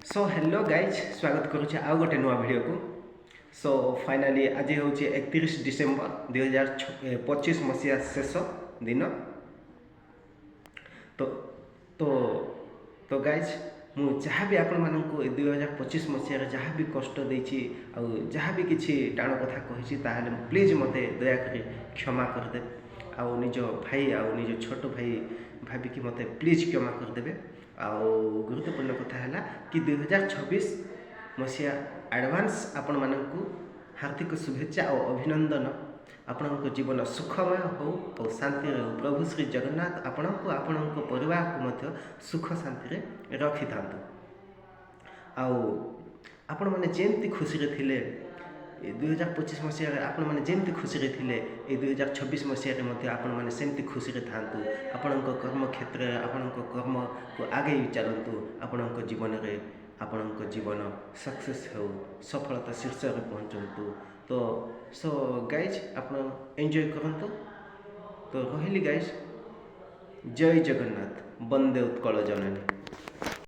Show hello guys, ସ୍ୱାଗତ କରୁଛି ଆଉ ଗୋଟେ ନୂଆ ଭିଡ଼ିଓକୁ। ସୋ ଫାଇନାଲି ଆଜି ହେଉଛି 31 ଡିସେମ୍ବର, 2025 ମସିହା ଶେଷ ଦିନ। ତ ଗାଇଜ୍, ମୁଁ ଯାହା ବି ଆପଣମାନଙ୍କୁ ଏ 2025 ମସିହାରେ ଯାହା ବି କଷ୍ଟ ଦେଇଛି ଆଉ ଯାହା ବି କିଛି ଟାଣ କଥା କହିଛି, ତାହେଲେ ପ୍ଲିଜ୍ ମୋତେ ଦୟାକରି କ୍ଷମା କରିଦେବେ ଆଉ ନିଜ ଭାଇ ଆଉ ନିଜ ଛୋଟ ଭାଇ ଭାବିକି ମୋତେ ପ୍ଲିଜ୍ କ୍ଷମା କରିଦେବେ। ଆଉ ଗୁରୁତ୍ୱପୂର୍ଣ୍ଣ କଥା ହେଲା କି 2026 ମସିହା ଆଡ଼ଭାନ୍ସ ଆପଣମାନଙ୍କୁ ହାର୍ଦ୍ଦିକ ଶୁଭେଚ୍ଛା ଆଉ ଅଭିନନ୍ଦନ। ଆପଣଙ୍କ ଜୀବନ ସୁଖମୟ ହେଉ ଆଉ ଶାନ୍ତିରେ ହେଉ। ପ୍ରଭୁ ଶ୍ରୀ ଜଗନ୍ନାଥ ଆପଣଙ୍କୁ, ଆପଣଙ୍କ ପରିବାରକୁ ମଧ୍ୟ ସୁଖ ଶାନ୍ତିରେ ରଖିଥାନ୍ତୁ। ଆଉ ଆପଣମାନେ ଯେମିତି ଖୁସିରେ ଥିଲେ ଏ 2025 ମସିହାରେ, ଆପଣମାନେ ଯେମିତି ଖୁସିରେ ଥିଲେ, ଏଇ 2026 ମସିହାରେ ମଧ୍ୟ ଆପଣମାନେ ସେମିତି ଖୁସିରେ ଥାଆନ୍ତୁ। ଆପଣଙ୍କ କର୍ମକ୍ଷେତ୍ରରେ ଆପଣଙ୍କ କର୍ମକୁ ଆଗେଇ ଚାଲନ୍ତୁ। ଆପଣଙ୍କ ଜୀବନରେ ଆପଣଙ୍କ ଜୀବନ ସକ୍ସେସ୍ ହେଉ, ସଫଳତା ଶୀର୍ଷରେ ପହଞ୍ଚନ୍ତୁ। ତ ସୋ ଗାଇଜ୍, ଆପଣ ଏନ୍ଜୟ କରନ୍ତୁ। ତ ରହିଲି ଗାଇଜ୍, ଜୟ ଜଗନ୍ନାଥ, ବନ୍ଦେ ଉତ୍କଳ ଜନନୀ।